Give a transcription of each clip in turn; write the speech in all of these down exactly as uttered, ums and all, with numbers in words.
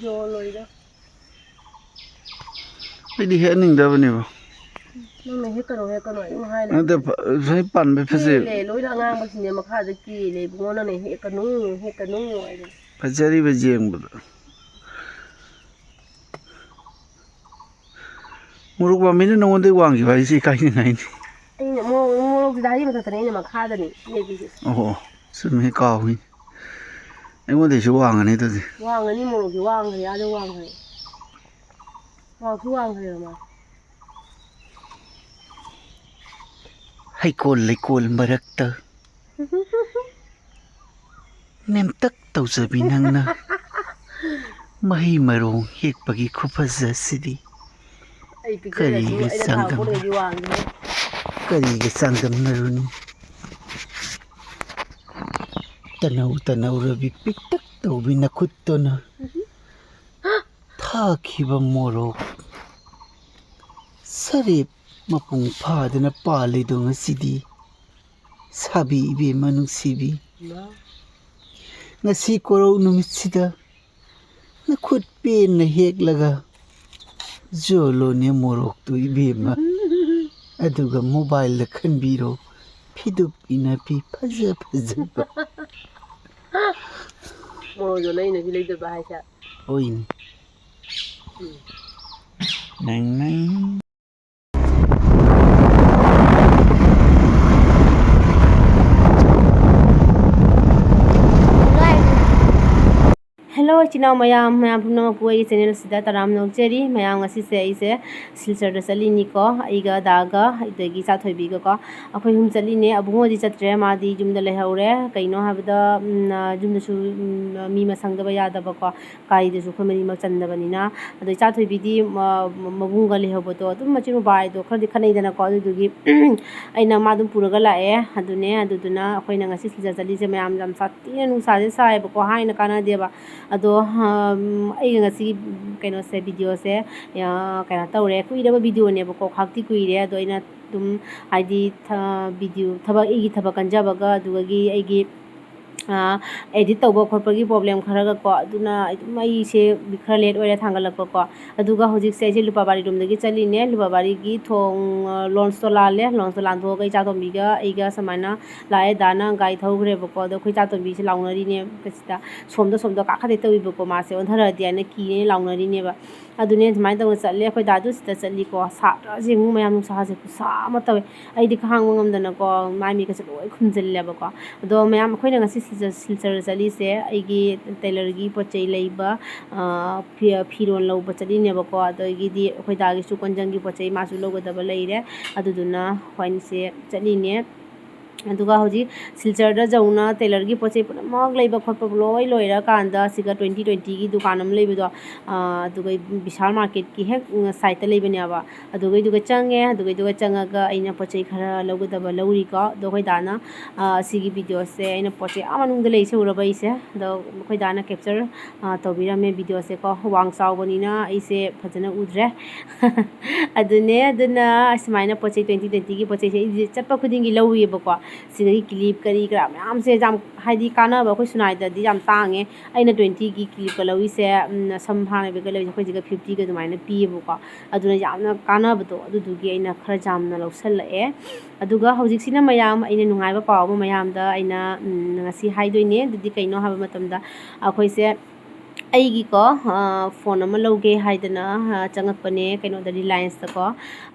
ꯌꯣꯜꯂꯣꯏꯗ꯫ ꯑꯩꯗꯤ ꯍꯦꯛꯍꯟꯅꯤꯡꯗꯕꯅꯦꯕ꯫ ꯅꯪꯅ ꯍꯦꯛꯀꯅꯨ, ꯍꯦꯛꯀꯅꯨ ꯑꯗꯨꯝ ꯍꯥꯏ ꯂꯩ꯫ ꯅꯠꯇꯦ, ꯐ-, ꯁꯤ ꯄꯥꯟꯕ ꯐꯖꯩ꯫ ꯀꯦꯜꯂꯦ, ꯂꯣꯏꯅ ꯑꯉꯥꯡꯕꯁꯤꯡꯁꯦ ꯃꯈꯥꯗ ꯀꯦꯜꯂꯦ꯫ ꯏꯕꯨꯡꯉꯣ, ꯅꯪꯅ ꯍꯦꯛꯀꯅꯨ, ꯍꯦꯛꯀꯅꯨ ꯍꯥꯏꯗꯅ꯫ ꯐꯖꯔꯤꯕ ꯌꯦꯡꯕꯗ꯫ ꯃꯣꯔꯣꯛ ꯄꯥꯝꯕꯤꯅ ꯅꯉꯣꯟꯗꯩ ꯋꯥꯡꯈꯤꯕ ꯍꯥꯏꯁꯦ ꯏꯀꯥꯏꯅꯤꯡꯉꯥꯏꯅꯤ꯫ ꯑꯩꯅ ꯃꯣꯔꯣꯛ, ꯃꯣꯔꯣꯛꯁꯤꯗ ꯍꯥꯏꯔꯤ ꯃꯊꯛꯇꯅꯦ ꯑꯩꯅ ꯃꯈꯥꯗꯅꯤ ꯂꯦꯞꯄꯤꯁꯦ꯫ ꯑꯣꯍꯣ, ꯆꯨꯝꯃꯤ, ꯀꯥꯎꯏ꯫ ꯑꯩꯉꯣꯟꯗꯩꯁꯨ ꯋꯥꯡꯉꯅꯤ ꯑꯗꯨꯗꯤ꯫ ꯋꯥꯡꯉꯅꯤ, ꯃꯣꯔꯣꯛꯁꯤ ꯋꯥꯡꯈ꯭ꯔꯦ, ꯑꯥꯗ ꯋꯥꯡꯈ꯭ꯔꯦ꯫ ꯋꯥꯡꯁꯨ ꯋꯥꯡꯈ꯭ꯔꯦꯕ ꯃꯥ꯫ ꯍꯩꯀꯣꯜ ꯂꯩꯀꯣꯜ ꯃꯔꯛꯇ ꯅꯦꯝꯇꯛ ꯇꯧꯖꯕꯤ ꯅꯪꯅ ꯃꯍꯩ ꯃꯔꯣꯡ ꯍꯦꯛꯄꯒꯤ ꯈꯨꯐꯖꯁꯤꯗꯤ ꯑꯩ ꯄꯤꯛꯆꯔꯁꯨ ꯀꯔꯤꯒ ꯑꯩꯅ ꯊꯥꯕ ꯆꯥꯡꯗꯝ-, ꯄꯣꯠꯈꯩꯗꯤ ꯋꯥꯡꯉꯤꯍꯦ꯫ ꯀꯔꯤꯒ ꯆꯥꯡꯗꯝꯅꯔꯨꯅꯤ? ꯇꯅꯧ ꯇꯅꯧꯔꯕꯤ ꯄꯤꯛꯇꯛ ꯇꯧꯕꯤ ꯅꯈꯨꯠꯇꯨꯅ ꯊꯥꯈꯤꯕ ꯃꯣꯔꯣꯛ ꯁꯔꯦꯞ ꯃꯄꯨꯡ ꯐꯥꯗꯅ ꯄꯥꯜꯂꯤꯗꯣ ꯉꯁꯤꯗꯤ꯫ ꯁꯥꯕꯤ ꯏꯕꯦꯝꯃ ꯅꯨꯡꯁꯤꯕꯤ, ꯏꯃꯥ꯫ ꯉꯁꯤ ꯀꯣꯔꯧ ꯅꯨꯃꯤꯠꯁꯤꯗ ꯅꯈꯨꯠ ꯄꯦꯟꯅ ꯍꯦꯛꯂꯒ ꯌꯣꯜꯂꯣꯅꯦ ꯃꯣꯔꯣꯛꯇꯨ ꯏꯕꯦꯝꯃ꯫ ꯑꯗꯨꯒ mobileꯗ ꯈꯟꯕꯤꯔꯣ ꯐꯤꯗꯨꯞ ꯏꯅꯐꯤ ꯐꯖ ꯐꯖꯕ꯫ ꯃꯣꯔꯣꯛ ꯌꯣꯜꯂ ꯏꯅꯐꯤ ꯂꯩꯗꯕ ꯍꯥꯏꯁꯦ꯫ ꯍꯣꯏꯅꯦ꯫ ꯎꯝ꯫ ꯅꯪ, ꯅꯪ꯫ Hello, ꯏꯆꯤꯟ ꯏꯅꯥꯎ ꯃꯌꯥꯝ, ꯃꯌꯥꯝ ꯄꯨꯝꯅꯃꯛꯄꯨ ꯑꯩꯒꯤ channelꯁꯤꯗ ꯇꯔꯥꯝꯅ ꯑꯣꯛꯆꯔꯤ꯫ ꯃꯌꯥꯝ, ꯉꯁꯤꯁꯦ ꯑꯩꯁꯦ ꯁꯤꯜꯆꯔꯗ ꯆꯠꯂꯤꯅꯤꯀꯣ, ꯑꯩꯒ ꯑꯗꯥꯒ, ꯑꯗꯒꯤ ꯏꯆꯥꯊꯣꯏꯕꯤꯒꯀꯣ꯫ ꯑꯩꯈꯣꯏ ꯑꯍꯨꯝ ꯆꯠꯂꯤꯅꯦ꯫ ꯑꯕꯨꯡꯉꯣꯗꯤ ꯆꯠꯇ꯭ꯔꯦ, ꯃꯥꯗꯤ ꯌꯨꯝꯗ ꯂꯩꯍꯧꯔꯦ꯫ ꯀꯩꯅꯣ ꯍꯥꯏꯕꯗ, ꯎꯝ, ꯌꯨꯝꯗꯁꯨ, ꯎꯝ, ꯃꯤ ꯃꯁꯪꯗꯕ ꯌꯥꯗꯕꯀꯣ꯫ ꯒꯥꯔꯤꯗꯨꯁꯨ ꯑꯩꯈꯣꯏ ꯃꯔꯤꯃꯛ ꯆꯟꯗꯕꯅꯤꯅ꯫ ꯑꯗꯣ ꯏꯆꯥꯊꯣꯏꯕꯤꯗꯤ, ꯃ-, ꯃꯕꯨꯡꯒ ꯂꯩꯍꯧꯕꯗꯣ ꯑꯗꯨꯝ ꯃꯆꯤꯟ ꯃꯧꯄꯥꯗꯣ ꯈꯔꯗꯤ ꯈꯠꯅꯩꯗꯅꯀꯣ, ꯑꯗꯨꯗꯨꯒꯤ ꯑꯩꯅ ꯃꯥ ꯑꯗꯨꯝ ꯄꯨꯔꯒ ꯂꯥꯛꯑꯦ꯫ ꯑꯗꯨꯅꯦ, ꯑꯗꯨꯗꯨꯅ ꯑꯩꯈꯣꯏꯅ ꯉꯁꯤ ꯁꯤꯜꯆꯔ ꯆꯠꯂꯤꯁꯦ ꯃꯌꯥꯝ, ꯌꯥꯝ ꯁꯥꯊꯤꯅ ꯅꯨꯡꯁꯥꯁꯦ ꯁꯥꯏꯌꯦꯕꯀꯣ, ꯍꯥꯏꯅ ꯀꯥꯟꯅꯗꯦꯕ꯫ ꯑꯗꯣ, ꯑꯝ, ꯑꯩꯒ ꯉꯁꯤꯒꯤ ꯀꯩꯅꯣꯁꯦ, videoꯁꯦ, ꯑ, ꯀꯩꯅꯣ ꯇꯧꯔꯦ, ꯀꯨꯏꯔꯕ videoꯅꯦꯕꯀꯣ, ꯈꯥꯛꯇꯤ ꯀꯨꯏꯔꯦ꯫ ꯑꯗꯣ ꯑꯩꯅ ꯑꯗꯨꯝ, ꯍꯥꯏꯗꯤ, ꯊ-, video, ꯊꯕꯛ, ꯑꯩꯒꯤ ꯊꯕꯛ ꯀꯟꯖꯕꯒ, ꯑꯗꯨꯗꯒꯤ ꯑꯩꯒꯤ ꯑꯦꯗꯤꯠ ꯇꯧꯕ ꯈꯣꯠꯄꯒꯤ ꯄ꯭ꯔꯣꯕ꯭ꯂꯦꯝ ꯈꯔꯒ ꯀꯣ, ꯑꯗꯨꯅ ꯑꯗꯨꯝ ꯑꯩꯁꯦ ꯈꯔ ꯂꯦꯠ ꯑꯣꯏꯔꯦ ꯊꯥꯡꯒꯠꯂꯛꯄ ꯀꯣ꯫ ꯑꯗꯨꯒ ꯍꯧꯖꯤꯛꯁꯦ ꯑꯩꯁꯦ ꯂꯨꯄꯥꯕꯥꯔꯤꯔꯣꯝꯗꯒꯤ ꯆꯠꯂꯤꯅꯦ꯫ ꯂꯨꯄꯥꯕꯥꯔꯤꯒꯤ ꯊꯣꯡ, ꯑ, ꯂꯣꯟꯁꯇꯣ ꯂꯥꯜꯂꯦ꯫ ꯂꯣꯟꯁꯇꯣ ꯂꯥꯟꯊꯣꯛꯑꯒ ꯏꯆꯥꯇꯣꯝꯕꯤꯒ ꯑꯩꯒ ꯁꯨꯃꯥꯏꯅ ꯂꯥꯛꯑꯦ꯫ ꯗꯥꯅ ꯒꯥꯔꯤ ꯊꯧꯈ꯭ꯔꯦꯕꯀꯣ꯫ ꯑꯗꯣ ꯑꯩꯈꯣꯏ ꯏꯆꯥꯇꯣꯝꯕꯤꯁꯦ ꯂꯥꯎꯅꯔꯤꯅꯦ ꯁꯤꯗ꯫ ꯁꯣꯝꯗ, ꯁꯣꯝꯗ ꯀꯥꯈꯠꯇꯦ ꯇꯧꯏꯕꯀꯣ꯫ ꯃꯥꯁꯦ ꯑꯣꯟꯊꯔꯛꯑꯗꯤ ꯍꯥꯏꯅ ꯀꯤꯅꯦ ꯂꯥꯎꯅꯔꯤꯅꯦꯕ꯫ ꯑꯗꯨꯅꯦ ꯁꯨꯃꯥꯏꯅ ꯇꯧꯅ ꯆꯠꯂꯦ꯫ ꯑꯩꯈꯣꯏ ꯗꯥꯗꯨ ꯁꯤꯗ ꯆꯠꯂꯤꯀꯣ꯫ ꯁꯥꯇ꯭ꯔꯁꯦ ꯌꯦꯡꯉꯨ ꯃꯌꯥꯝ, ꯅꯨꯡꯁꯥꯁꯦ ꯈꯨꯠꯁꯥ ꯑꯃ ꯇꯧꯋꯦ꯫ ꯑꯩꯗꯤ ꯈꯥꯡꯕ ꯉꯝꯗꯅꯀꯣ ꯃꯥꯏ ꯃꯤꯠꯀꯁꯦ ꯂꯣꯏ ꯈꯨꯝꯖꯤꯜꯂꯦꯕꯀꯣ꯫ ꯑꯗꯣ ꯃꯌꯥꯝ, ꯑꯩꯈꯣꯏꯅ ꯉꯁꯤ ꯁꯤꯜꯆꯔ, ꯁꯤꯜꯆꯔ ꯆꯠꯂꯤꯁꯦ ꯑꯩꯒꯤ ꯇꯦꯂꯔꯒꯤ ꯄꯣꯠ ꯆꯩ ꯂꯩꯕ, ꯑ, ꯐꯤ-, ꯐꯤꯔꯣꯜ ꯂꯧꯕ ꯆꯠꯂꯤꯅꯦꯕꯀꯣ꯫ ꯑꯗꯒꯤꯗꯤ ꯑꯩꯈꯣꯏ ꯗꯥꯒꯤꯁꯨ ꯀꯣꯟꯖꯪꯒꯤ ꯄꯣꯠ ꯆꯩ ꯃꯥꯁꯨ ꯂꯧꯒꯗꯕ ꯂꯩꯔꯦ꯫ ꯑꯗꯨꯗꯨꯅ ꯑꯩꯈꯣꯏ ꯑꯅꯤꯁꯦ ꯆꯠꯂꯤꯅꯦ꯫ ꯑꯗꯨꯒ ꯍꯧꯖꯤꯛ ꯁꯤꯜꯆꯔꯗ ꯌꯧꯅ ꯇꯦꯂꯔꯒꯤ ꯄꯣꯠ ꯆꯩ ꯄꯨꯝꯅꯃꯛ ꯂꯩꯕ ꯈꯣꯠꯄ ꯂꯣꯏ ꯂꯣꯏꯔꯀꯥꯟꯗ, ꯁꯤꯒ twenty twentyꯒꯤ ꯗꯨꯀꯥꯟ ꯑꯃ ꯂꯩꯕꯗꯣ, ꯑ, ꯑꯗꯨꯒ ꯕꯤꯁꯥꯜ ꯃꯥꯔꯀꯦꯠꯀꯤ ꯍꯦꯛ ꯁꯥꯏꯠꯇ ꯂꯩꯕꯅꯦꯕ꯫ ꯑꯗꯨꯒꯩꯗꯨꯒ ꯆꯪꯉꯦ꯫ ꯑꯗꯨꯒꯩꯗꯨꯒ ꯆꯪꯉꯒ ꯑꯩꯅ ꯄꯣꯠ ꯆꯩ ꯈꯔ ꯂꯧꯒꯗꯕ ꯂꯧꯔꯤꯀꯣ꯫ ꯑꯗꯣ ꯑꯩꯈꯣꯏ ꯗꯥꯅ, ꯑ, ꯁꯤꯒꯤ ꯚꯤꯗꯤꯑꯣꯁꯦ ꯑꯩꯅ ꯄꯣꯠ ꯆꯩ ꯑꯥ ꯃꯅꯨꯡꯗ ꯂꯩꯁꯦ ꯎꯔꯕ ꯑꯩꯁꯦ꯫ ꯑꯗꯣ ꯑꯩꯈꯣꯏ ꯗꯥꯅ ꯀꯦꯞꯆꯔ, ꯑ, ꯇꯧꯕꯤꯔꯝꯃꯦ ꯚꯤꯗꯤꯑꯣꯁꯦꯀꯣ꯫ ꯋꯥꯡ ꯆꯥꯎꯕꯅꯤꯅ ꯑꯩꯁꯦ ꯐꯖꯅ ꯎꯗ꯭ꯔꯦ꯫ ꯑꯗꯨꯅꯦ, ꯑꯗꯨꯅ ꯑꯁꯨꯃꯥꯏꯅ ꯄꯣꯠ ꯆꯩ twenty twentyꯒꯤ ꯄꯣꯠ ꯆꯩꯁꯦ ꯑꯩꯁꯦ ꯆꯠꯄ ꯈꯨꯗꯤꯡꯒꯤ ꯂꯧꯔꯤꯑꯕꯀꯣ꯫ ꯁꯤꯗꯒꯤ ꯀꯤꯂꯤꯞ ꯀꯔꯤ ꯀꯔꯥ ꯃꯌꯥꯝꯁꯦ ꯌꯥꯝ, ꯍꯥꯏꯗꯤ, ꯀꯥꯟꯅꯕ ꯑꯩꯈꯣꯏ ꯁꯨꯅꯥꯏꯗꯗꯤ ꯌꯥꯝ ꯇꯥꯡꯉꯦ꯫ ꯑꯩꯅ twentyꯒꯤ ꯀꯤꯂꯤꯞꯀ ꯂꯧꯔꯤꯁꯦ, ꯎꯝ, ꯁꯝ ꯍꯥꯠꯅꯕꯒ ꯂꯩꯕꯁꯦ ꯑꯩꯈꯣꯏ ꯁꯤꯒ fiftyꯒ ꯑꯗꯨꯃꯥꯏꯅ ꯄꯤꯌꯦꯕꯀꯣ꯫ ꯑꯗꯨꯅ ꯌꯥꯝꯅ ꯀꯥꯟꯅꯕꯗꯣ, ꯑꯗꯨꯗꯨꯒꯤ ꯑꯩꯅ ꯈꯔ ꯌꯥꯝꯅ ꯂꯧꯁꯜꯂꯛꯑꯦ꯫ ꯑꯗꯨꯒ ꯍꯧꯖꯤꯛꯁꯤꯅ ꯃꯌꯥꯝ, ꯑꯩꯅ ꯅꯨꯡꯉꯥꯏꯕ ꯄꯥꯎ ꯑꯃ ꯃꯌꯥꯝꯗ ꯑꯩꯅ, ꯎꯝ, ꯉꯁꯤ ꯍꯥꯏꯗꯣꯏꯅꯦ꯫ ꯑꯗꯨꯗꯤ ꯀꯩꯅꯣ ꯍꯥꯏꯕ ꯃꯇꯝꯗ, ꯑꯩꯈꯣꯏꯁꯦ ꯑꯩꯒꯤꯀꯣ, ꯑ, ꯐꯣꯟ ꯑꯃ ꯂꯧꯒꯦ ꯍꯥꯏꯗꯅ, ꯑ, ꯆꯪꯉꯛꯄꯅꯦ ꯀꯩꯅꯣꯗ, ꯔꯤꯂꯥꯏꯟꯁꯇꯀꯣ꯫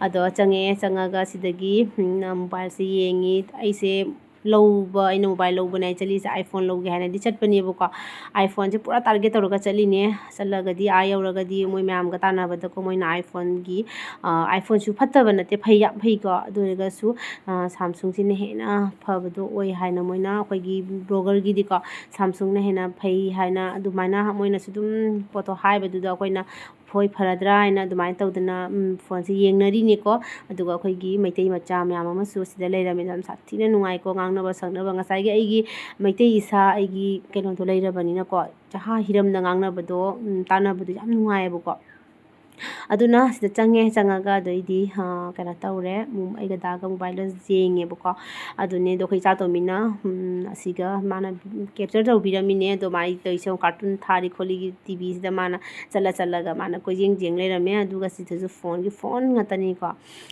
ꯑꯗꯣ ꯆꯪꯉꯛꯑꯦ, ꯆꯪꯉꯒ ꯁꯤꯗꯒꯤ, ꯎꯝ, ꯃꯣꯕꯥꯏꯜꯁꯦ ꯌꯦꯡꯉꯤ꯫ ꯑꯩꯁꯦ ꯂꯧꯕ, ꯑꯩꯅ ꯃꯣꯕꯥꯏꯜ ꯂꯧꯕꯅꯦ ꯍꯥꯏ ꯆꯠꯂꯤꯁꯦ, iPhone ꯂꯧꯒꯦ ꯍꯥꯏꯅꯗꯤ ꯆꯠꯄꯅꯦꯕꯀꯣ꯫ iPhoneꯁꯦ ꯄꯨꯔꯥ target ꯇꯧꯔꯒ ꯆꯠꯂꯤꯅꯦ꯫ ꯆꯠꯂꯒꯗꯤ ꯑꯥ ꯌꯧꯔꯒꯗꯤ ꯃꯣꯏ ꯃꯌꯥꯝꯒ ꯇꯥꯟꯅꯕꯗꯀꯣ, ꯃꯣꯏꯅ iPhoneꯒꯤ, ꯑ, iPhoneꯁꯨ ꯐꯠꯇꯕ ꯅꯠꯇꯦ, ꯐꯩ, ꯌꯥꯝ ꯐꯩꯀꯣ꯫ ꯑꯗꯨ ꯑꯣꯏꯔꯒꯁꯨ, ꯑ, Samsungꯁꯤꯅ ꯍꯦꯟꯅ ꯐꯕꯗꯣ ꯑꯣꯏ ꯍꯥꯏꯅ ꯃꯣꯏꯅ, ꯑꯩꯈꯣꯏꯒꯤ bloggerꯒꯤꯗꯤꯀꯣ, Samsungꯅ ꯍꯦꯟꯅ ꯐꯩ ꯍꯥꯏꯅ ꯑꯗꯨꯃꯥꯏꯅ ꯃꯣꯏꯅꯁꯨ ꯑꯗꯨꯝ ꯄꯣꯠꯇꯣ ꯍꯥꯏꯕꯗꯨꯗ ꯑꯩꯈꯣꯏꯅ ꯍꯣꯏ ꯐꯔꯗ꯭ꯔꯥ ꯍꯥꯏꯅ ꯑꯗꯨꯃꯥꯏꯅ ꯇꯧꯗꯅ, ꯎꯝ, ꯐꯣꯟꯁꯦ ꯌꯦꯡꯅꯔꯤꯅꯤꯀꯣ꯫ ꯑꯗꯨꯒ ꯑꯩꯈꯣꯏꯒꯤ ꯃꯩꯇꯩ ꯃꯆꯥ ꯃꯌꯥꯝ ꯑꯃꯁꯨ ꯁꯤꯗ ꯂꯩꯔꯝꯃꯦ꯫ ꯌꯥꯝ ꯁꯥꯊꯤꯅ ꯅꯨꯡꯉꯥꯏꯀꯣ ꯉꯥꯡꯅꯕ ꯁꯛꯅꯕ꯫ ꯉꯁꯥꯏꯒꯤ ꯑꯩꯒꯤ ꯃꯩꯇꯩ ꯏꯁꯥ, ꯑꯩꯒꯤ ꯀꯩꯅꯣꯗꯣ ꯂꯩꯔꯕꯅꯤꯅꯀꯣ, ꯆꯍꯥ ꯍꯤꯔꯝꯗ ꯉꯥꯡꯅꯕꯗꯣ, ꯎꯝ, ꯇꯥꯟꯅꯕꯗꯣ ꯌꯥꯝ ꯅꯨꯡꯉꯥꯏꯌꯦꯕꯀꯣ꯫ ꯑꯗꯨꯅ ꯁꯤꯗ ꯆꯪꯉꯦ꯫ ꯆꯪꯉꯒ ꯑꯗꯩꯗꯤ, ꯑ, ꯀꯩꯅꯣ ꯇꯧꯔꯦ꯫ ꯎꯝ, ꯑꯩꯒ ꯗꯥꯒ mobile ꯂꯦꯖꯦꯟ ꯌꯦꯡꯉꯦꯕꯀꯣ꯫ ꯑꯗꯨꯅꯦ ꯑꯗꯣ ꯑꯩꯈꯣꯏ ꯏꯆꯥꯇꯣꯝꯕꯤꯅ, ꯎꯝ, ꯑꯁꯤꯒ ꯃꯥꯅ capture ꯇꯧꯕꯤꯔꯝꯃꯤꯅꯦ꯫ ꯑꯗꯣ ꯃꯥꯏ ꯇꯧꯔꯤꯁꯦ ꯌꯦꯡꯉꯣ, cartoon ꯊꯥꯔꯤ ꯈꯣꯠꯂꯤꯒꯤ ꯇꯤꯚꯤꯁꯤꯗ ꯃꯥꯅ ꯆꯠꯂ ꯆꯠꯂꯒ ꯃꯥꯅ ꯀꯣꯏꯌꯦꯡ ꯌꯦꯡ ꯂꯩꯔꯝꯃꯦ꯫ ꯑꯗꯨꯒ ꯁꯤꯗꯁꯨ ꯐꯣꯟꯒꯤ ꯐꯣꯟ ꯉꯥꯛꯇꯅꯤꯀꯣ꯫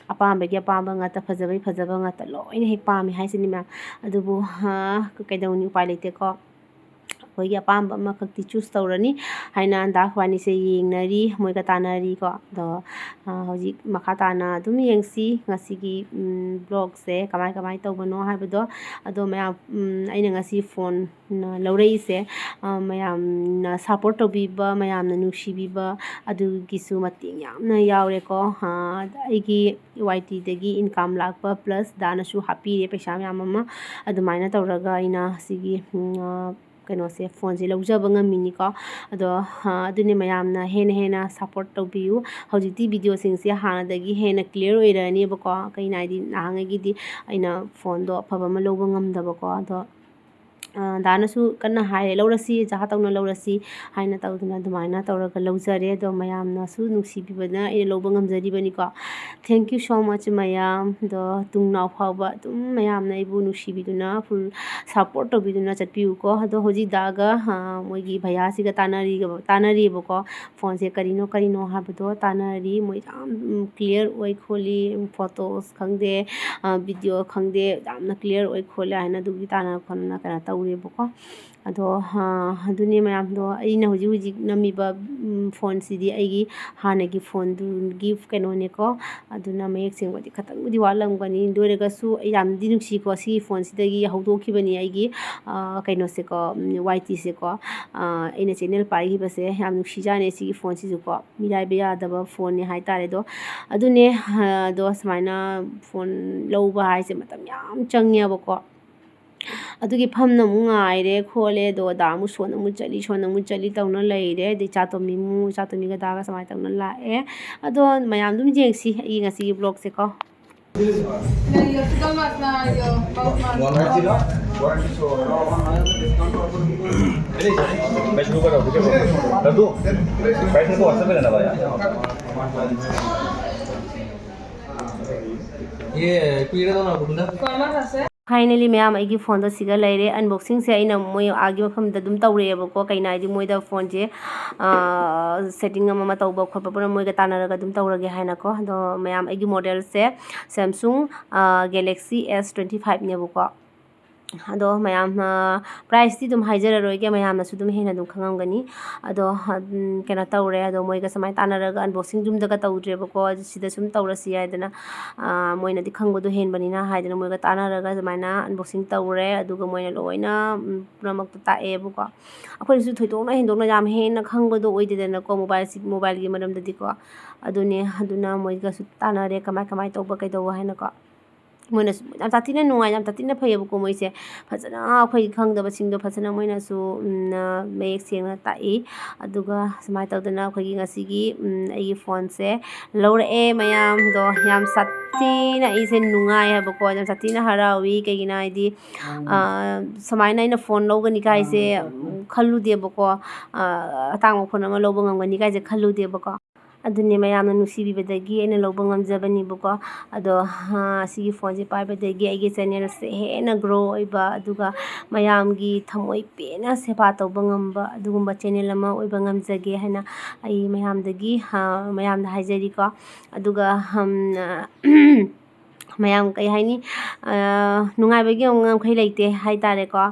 ꯑꯄꯥꯝꯕꯒꯤ ꯑꯄꯥꯝꯕ ꯉꯥꯛꯇ, ꯐꯖꯕꯒꯤ ꯐꯖꯕ ꯉꯥꯛꯇ ꯂꯣꯏꯅ ꯍꯦꯛ ꯄꯥꯝꯃꯦ ꯍꯥꯏꯁꯤꯅꯤ ꯃꯌꯥꯝ꯫ ꯑꯗꯨꯕꯨ, ꯍꯥ, ꯀꯩꯗꯧꯅꯤ, ꯎꯄꯥꯏ ꯂꯩꯇꯦꯀꯣ꯫ ꯑꯩꯈꯣꯏꯒꯤ ꯑꯄꯥꯝꯕ ꯑꯃꯈꯛꯇꯤ choose ꯇꯧꯔꯅꯤ ꯍꯥꯏꯅ ꯗꯥ ꯈ꯭ꯋꯥꯅꯤꯁꯦ ꯌꯦꯡꯅꯔꯤ, ꯃꯣꯏꯒ ꯇꯥꯟꯅꯔꯤꯀꯣ꯫ ꯑꯗꯣ, ꯑ, ꯍꯧꯖꯤꯛ ꯃꯈꯥ ꯇꯥꯅ ꯑꯗꯨꯝ ꯌꯦꯡꯁꯤ ꯉꯁꯤꯒꯤ, ꯎꯝ, vlogꯁꯦ ꯀꯃꯥꯏ ꯀꯃꯥꯏ ꯇꯧꯕꯅꯣ ꯍꯥꯏꯕꯗꯣ꯫ ꯑꯗꯣ ꯃꯌꯥꯝ, ꯎꯝ, ꯑꯩꯅ ꯉꯁꯤ ꯐꯣꯟ ꯂꯧꯔꯛꯏꯁꯦ, ꯑ, ꯃꯌꯥꯝꯅ support ꯇꯧꯕꯤꯕ, ꯃꯌꯥꯝꯅ ꯅꯨꯡꯁꯤꯕꯤꯕ ꯑꯗꯨꯒꯤꯁꯨ ꯃꯇꯦꯡ ꯌꯥꯝꯅ ꯌꯥꯎꯔꯦꯀꯣ꯫ ꯑ, ꯑꯩꯒꯤ ꯋꯥꯏ ꯇꯤꯗꯒꯤ income ꯂꯥꯛꯄ plus ꯗꯥꯅꯁꯨ ꯍꯥꯞꯄꯤꯔꯦ ꯄꯩꯁꯥ ꯃꯌꯥꯝ ꯑꯃ꯫ ꯑꯗꯨꯃꯥꯏꯅ ꯇꯧꯔꯒ ꯑꯩꯅ ꯁꯤꯒꯤ, ꯎꯝ, ꯑ, ꯀꯩꯅꯣꯁꯦ, ꯐꯣꯟꯁꯦ ꯂꯧꯖꯕ ꯉꯝꯃꯤꯅꯤꯀꯣ꯫ ꯑꯗꯣ, ꯑ, ꯑꯗꯨꯅꯦ, ꯃꯌꯥꯝꯅ ꯍꯦꯟꯅ ꯍꯦꯟꯅ support ꯇꯧꯕꯤꯌꯨ꯫ ꯍꯧꯖꯤꯛꯇꯤ videoꯁꯤꯡꯁꯦ ꯍꯥꯟꯅꯗꯒꯤ ꯍꯦꯟꯅ clear ꯑꯣꯏꯔꯅꯦꯕꯀꯣ꯫ ꯀꯩꯅꯣ ꯍꯥꯏꯗꯤ ꯅꯍꯥꯟꯉꯩꯒꯤꯗꯤ ꯑꯩꯅ ꯐꯣꯟꯗꯣ ꯑꯐꯕ ꯑꯃ ꯂꯧꯕ ꯉꯝꯗꯕꯀꯣ꯫ ꯑꯗꯣ, ꯑ, ꯗꯥꯅꯁꯨ ꯀꯟꯅ ꯍꯥꯏꯔꯦ, "ꯂꯧꯔꯁꯤ, ꯖꯍꯥ ꯇꯧꯅ ꯂꯧꯔꯁꯤ" ꯍꯥꯏꯅ ꯇꯧꯗꯅ ꯑꯗꯨꯃꯥꯏꯅ ꯇꯧꯔꯒ ꯂꯧꯖꯔꯦ꯫ ꯑꯗꯣ ꯃꯌꯥꯝꯅꯁꯨ ꯅꯨꯡꯁꯤꯕꯤꯕꯅ ꯑꯩꯅ ꯂꯧꯕ ꯉꯝꯖꯔꯤꯕꯅꯤꯀꯣ꯫ Thank you so much ꯃꯌꯥꯝ꯫ ꯑꯗꯣ ꯇꯨꯡꯅꯥꯎ ꯐꯥꯎꯕ ꯑꯗꯨꯝ ꯃꯌꯥꯝꯅ ꯑꯩꯕꯨ ꯅꯨꯡꯁꯤꯕꯤꯗꯨꯅ, full support ꯇꯧꯕꯤꯗꯨꯅ ꯆꯠꯄꯤꯌꯨꯀꯣ꯫ ꯑꯗꯣ ꯍꯧꯖꯤꯛ ꯗꯥꯒ, ꯑ, ꯃꯣꯏꯒꯤ ꯚꯩꯌꯥꯁꯤꯒ ꯇꯥꯟꯅꯔꯤ-, ꯇꯥꯟꯅꯔꯤꯕꯀꯣ꯫ ꯐꯣꯟꯁꯦ ꯀꯔꯤꯅꯣ ꯀꯔꯤꯅꯣ ꯍꯥꯏꯕꯗꯣ ꯇꯥꯟꯅꯔꯤ꯫ ꯃꯣꯏ ꯌꯥꯝ, ꯎꯝ, clear ꯑꯣꯏ ꯈꯣꯠꯂꯤ, ꯎꯝ, photos ꯈꯪꯗꯦ, ꯑ, video ꯈꯪꯗꯦ, ꯌꯥꯝꯅ clear ꯑꯣꯏ ꯈꯣꯠꯂꯦ ꯍꯥꯏꯅ ꯑꯗꯨꯒꯤ ꯇꯥꯟꯅ ꯈꯣꯠꯅꯅ ꯀꯩꯅꯣ ꯇꯧꯔꯦꯕꯀꯣ꯫ ꯑꯗꯣ, ꯑ, ꯑꯗꯨꯅꯦ ꯃꯌꯥꯝꯗꯣ, ꯑꯩꯅ ꯍꯧꯖꯤꯛ ꯍꯧꯖꯤꯛ ꯅꯝꯃꯤꯕ, ꯎꯝ, ꯐꯣꯟꯁꯤꯗꯤ ꯑꯩꯒꯤ ꯍꯥꯟꯅꯒꯤ ꯐꯣꯟꯗꯨꯒꯤ ꯀꯩꯅꯣꯅꯦꯀꯣ꯫ ꯑꯗꯨꯅ ꯃꯌꯦꯛ ꯁꯦꯡꯕꯗꯤ ꯈꯇꯪꯕꯨꯗꯤ ꯋꯥꯠꯂꯝꯒꯅꯤ꯫ ꯑꯗꯨ ꯑꯣꯏꯔꯒꯁꯨ ꯑꯩ ꯌꯥꯝꯗꯤ ꯅꯨꯡꯁꯤꯀꯣ, ꯁꯤꯒꯤ ꯐꯣꯟꯁꯤꯗꯒꯤ ꯍꯧꯗꯣꯛꯈꯤꯕꯅꯤ ꯑꯩꯒꯤ, ꯑ, ꯀꯩꯅꯣꯁꯦꯀꯣ, ꯎꯝ, ꯋꯥꯏ ꯇꯤꯁꯦꯀꯣ꯫ ꯑ, ꯑꯩꯅ channel ꯄꯥꯏꯈꯤꯕꯁꯦ ꯌꯥꯝ ꯅꯨꯡꯁꯤꯖꯥꯠꯅꯦ ꯁꯤꯒꯤ ꯐꯣꯟꯁꯤꯁꯨꯀꯣ꯫ ꯃꯤꯔꯥꯏꯕ ꯌꯥꯗꯕ ꯐꯣꯟꯅꯦ ꯍꯥꯏꯇꯥꯔꯦ꯫ ꯑꯗꯣ ꯑꯗꯨꯅꯦ, ꯑ, ꯑꯗꯣ ꯁꯨꯃꯥꯏꯅ ꯐꯣꯟ ꯂꯧꯕ ꯍꯥꯏꯁꯦ ꯃꯇꯝ ꯌꯥꯝ ꯆꯪꯉꯦꯕꯀꯣ꯫ ꯑꯗꯨꯒꯤ ꯐꯝꯅ ꯑꯃꯨꯛ ꯉꯥꯏꯔꯦ ꯈꯣꯠꯂꯦ, ꯑꯗꯣ ꯑꯗꯥ ꯑꯃꯨꯛ ꯁꯣꯟꯗ ꯑꯃꯨꯛ ꯆꯠꯂꯤ, ꯁꯣꯟꯗ ꯑꯃꯨꯛ ꯆꯠꯂꯤ ꯇꯧꯅ ꯂꯩꯔꯦ꯫ ꯑꯗꯩ ꯏꯆꯥꯇꯣꯝꯕꯤ ꯑꯃꯨꯛ, ꯏꯆꯥꯇꯣꯝꯕꯤꯒ ꯑꯗꯥꯒ ꯁꯨꯃꯥꯏꯅ ꯇꯧꯅ ꯂꯥꯛꯑꯦ꯫ ꯑꯗꯣ ꯃꯌꯥꯝ ꯑꯗꯨꯝ ꯌꯦꯡꯁꯤ ꯑꯩꯒꯤ ꯉꯁꯤꯒꯤ vlogꯁꯦꯀꯣ꯫ नहीं, ये तो गलत ना, ये बहुत मान। मैं शुरू कर रहा हूँ, ठीक है? कर दूँ? पैसे को WhatsApp पे देना भाई। ये पीरियड होना बुंदा। Finally ꯃꯌꯥꯝ, ꯑꯩꯒꯤ ꯐꯣꯟꯗꯣ ꯁꯤꯒ ꯂꯩꯔꯦ꯫ Unboxingꯁꯦ ꯑꯩꯅ ꯃꯣꯏ ꯑꯥꯒꯤ ꯃꯐꯝꯗ ꯑꯗꯨꯝ ꯇꯧꯔꯛꯑꯦꯕꯀꯣ꯫ ꯀꯩꯅꯣ ꯍꯥꯏꯗꯤ ꯃꯣꯏꯗ ꯐꯣꯟꯁꯦ, ꯑ, setting ꯑꯃ ꯑꯃ ꯇꯧꯕ ꯈꯣꯠꯄ ꯄꯨꯔꯥ ꯃꯣꯏꯒ ꯇꯥꯟꯅꯔꯒ ꯑꯗꯨꯝ ꯇꯧꯔꯒꯦ ꯍꯥꯏꯅꯀꯣ꯫ ꯑꯗꯣ ꯃꯌꯥꯝ, ꯑꯩꯒꯤ modelꯁꯦ Samsung, ꯑ, Galaxy S twenty fiveꯅꯦꯕꯀꯣ꯫ ꯑꯗꯣ ꯃꯌꯥꯝ, ꯑ, priceꯇꯤ ꯑꯗꯨꯝ ꯍꯥꯏꯖꯔꯔꯣꯏꯒꯦ, ꯃꯌꯥꯝꯅꯁꯨ ꯑꯗꯨꯝ ꯍꯦꯟꯅ ꯑꯗꯨꯝ ꯈꯪꯉꯝꯒꯅꯤ꯫ ꯑꯗꯣ, ꯎꯝ, ꯀꯩꯅꯣ ꯇꯧꯔꯦ, ꯑꯗꯣ ꯃꯣꯏꯒ ꯁꯨꯃꯥꯏꯅ ꯇꯥꯟꯅꯔꯒ unboxing ꯌꯨꯝꯗꯒ ꯇꯧꯗ꯭ꯔꯦꯕꯀꯣ, ꯁꯤꯗ ꯁꯨꯝ ꯇꯧꯔꯁꯤ ꯍꯥꯏꯗꯅ, ꯑ, ꯃꯣꯏꯅꯗꯤ ꯈꯪꯕꯗꯣ ꯍꯦꯟꯕꯅꯤꯅ ꯍꯥꯏꯗꯅ ꯃꯣꯏꯒ ꯇꯥꯟꯅꯔꯒ ꯑꯗꯨꯃꯥꯏꯅ unboxing ꯇꯧꯔꯦ꯫ ꯑꯗꯨꯒ ꯃꯣꯏꯅ ꯂꯣꯏꯅ, ꯎꯝ, ꯄꯨꯝꯅꯃꯛꯇꯣ ꯇꯥꯛꯑꯦꯕꯀꯣ꯫ ꯑꯩꯈꯣꯏꯅꯁꯨ ꯊꯣꯏꯗꯣꯛꯅ ꯍꯦꯟꯗꯣꯛꯅ ꯌꯥꯝ ꯍꯦꯟꯅ ꯈꯪꯕꯗꯣ ꯑꯣꯏꯗꯦꯗꯅꯀꯣ, mobileꯁꯤ, mobileꯒꯤ ꯃꯔꯝꯗꯗꯤꯀꯣ꯫ ꯑꯗꯨꯅꯦ, ꯑꯗꯨꯅ ꯃꯣꯏꯒꯁꯨ ꯇꯥꯟꯅꯔꯦ ꯀꯃꯥꯏ ꯀꯃꯥꯏ ꯇꯧꯕ ꯀꯩꯗꯧꯕ ꯍꯥꯏꯅꯀꯣ꯫ ꯃꯣꯏꯅꯁꯨ ꯌꯥꯝ ꯁꯥꯊꯤꯅ ꯅꯨꯡꯉꯥꯏ, ꯌꯥꯝ ꯁꯥꯊꯤꯅ ꯐꯩꯌꯦꯕꯀꯣ ꯃꯣꯏꯁꯦ꯫ ꯐꯖꯅ ꯑꯩꯈꯣꯏ ꯈꯪꯗꯕꯁꯤꯡꯗꯣ ꯐꯖꯅ ꯃꯣꯏꯅꯁꯨ, ꯎꯝ, ꯃꯌꯦꯛ ꯁꯦꯡꯅ ꯇꯥꯛꯏ꯫ ꯑꯗꯨꯒ ꯁꯨꯃꯥꯏꯅ ꯇꯧꯗꯅ ꯑꯩꯈꯣꯏꯒꯤ ꯉꯁꯤꯒꯤ, ꯎꯝ, ꯑꯩꯒꯤ ꯐꯣꯟꯁꯦ ꯂꯧꯔꯛꯑꯦ ꯃꯌꯥꯝꯗꯣ꯫ ꯌꯥꯝ ꯁꯥꯊꯤꯅ ꯑꯩꯁꯦ ꯅꯨꯡꯉꯥꯏ ꯍꯥꯏꯕꯀꯣ, ꯌꯥꯝ ꯁꯥꯊꯤꯅ ꯍꯔꯥꯎꯏ꯫ ꯀꯩꯒꯤꯅꯣ ꯍꯥꯏꯗꯤ, ꯑ, ꯁꯨꯃꯥꯏꯅ ꯑꯩꯅ ꯐꯣꯟ ꯂꯧꯒꯅꯤ ꯀꯥꯏꯁꯦ, ꯎꯝ, ꯈꯜꯂꯨꯗꯦꯕꯀꯣ꯫ ꯑ, ꯑꯇꯥꯡꯕ ꯐꯣꯟ ꯑꯃ ꯂꯧꯕ ꯉꯝꯒꯅꯤ ꯀꯥꯏꯁꯦ ꯈꯜꯂꯨꯗꯦꯕꯀꯣ꯫ ꯑꯗꯨꯅꯦ, ꯃꯌꯥꯝꯅ ꯅꯨꯡꯁꯤꯕꯤꯕꯗꯒꯤ ꯑꯩꯅ ꯂꯧꯕ ꯉꯝꯖꯕꯅꯤꯕꯀꯣ꯫ ꯑꯗꯣ, ꯍꯥ, ꯑꯁꯤꯒꯤ ꯐꯣꯟꯁꯦ ꯄꯥꯏꯕꯗꯒꯤ ꯑꯩꯒꯤ channelꯁꯦ ꯍꯦꯟꯅ grow ꯑꯣꯏꯕ, ꯑꯗꯨꯒ ꯃꯌꯥꯝꯒꯤ ꯊꯃꯣꯏ ꯄꯦꯟꯅ ꯁꯦꯕꯥ ꯇꯧꯕ ꯉꯝꯕ ꯑꯗꯨꯒꯨꯝꯕ channel ꯑꯃ ꯑꯣꯏꯕ ꯉꯝꯖꯒꯦ ꯍꯥꯏꯅ ꯑꯩ ꯃꯌꯥꯝꯗꯒꯤ, ꯍꯥ, ꯃꯌꯥꯝꯗ ꯍꯥꯏꯖꯔꯤꯀꯣ꯫ ꯑꯗꯨꯒ, ꯍꯝ, ꯃꯌꯥꯝ ꯀꯩ ꯍꯥꯏꯅꯤ, ꯑ, ꯅꯨꯡꯉꯥꯏꯕꯒꯤ ꯑꯃꯨꯛ ꯉꯝꯈꯩ ꯂꯩꯇꯦ ꯍꯥꯏꯇꯥꯔꯦꯀꯣ꯫ ꯑ,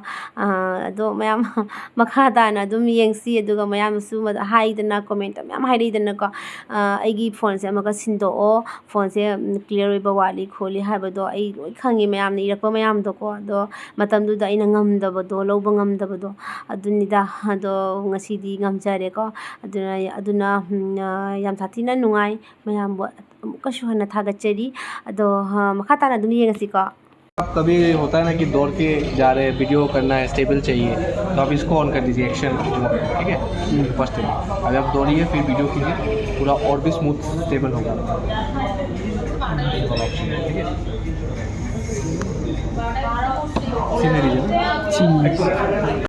ꯑꯗꯣ ꯃꯌꯥꯝ ꯃꯈꯥ ꯇꯥꯅ ꯑꯗꯨꯝ ꯌꯦꯡꯁꯤ, ꯑꯗꯨꯒ ꯃꯌꯥꯝꯅꯁꯨ ꯃꯗ-, ꯍꯥꯏꯗꯅ, comment ꯃꯌꯥꯝ ꯍꯥꯏꯔꯛꯏꯗꯅꯀꯣ, ꯑ, "ꯑꯩꯒꯤ ꯐꯣꯟꯁꯦ ꯑꯃꯨꯛꯀ ꯁꯤꯟꯗꯣꯛꯑꯣ, ꯐꯣꯟꯁꯦ, ꯎꯝ, clear ꯑꯣꯏꯕ ꯋꯥꯠꯂꯤ" ꯈꯣꯠꯂꯤ ꯍꯥꯏꯕꯗꯣ ꯑꯩ ꯂꯣꯏ ꯈꯪꯉꯤ, ꯃꯌꯥꯝꯅ ꯏꯔꯛꯄ ꯃꯌꯥꯝꯗꯣꯀꯣ꯫ ꯑꯗꯣ ꯃꯇꯝꯗꯨꯗ ꯑꯩꯅ ꯉꯝꯗꯕꯗꯣ, ꯂꯧꯕ ꯉꯝꯗꯕꯗꯣ ꯑꯗꯨꯅꯤꯗ꯫ ꯑꯗꯣ ꯉꯁꯤꯗꯤ ꯉꯝꯖꯔꯦꯀꯣ꯫ ꯑꯗꯨꯅ, ꯑꯗꯨꯅ, ꯎꯝ, ꯑ, ꯌꯥꯝ ꯁꯥꯊꯤꯅ ꯅꯨꯡꯉꯥꯏ꯫ ꯃꯌꯥꯝꯕꯨ ꯑꯃꯨꯛꯀꯁꯨ ꯍꯟꯅ ꯊꯥꯒꯠꯆꯔꯤ꯫ ꯑꯗꯣ, ꯑ, ꯃꯈꯥ ꯇꯥꯅ ꯑꯗꯨꯝ ꯌꯦꯡꯉꯁꯤꯀꯣ꯫ कभी होता है ना कि दौड़ के जा रहे हैं, वीडियो करना है, स्टेबल चाहिए, तो आप इसको ऑन कर दीजिए, एक्शन, ठीक है, फर्स्ट थिंग। अभी आप दौड़िए, फिर वीडियो कीजिए, पूरा और भी स्मूथ स्टेबल होगा। ꯁꯤꯅꯔꯤꯁꯦ꯫ ꯁꯤ꯫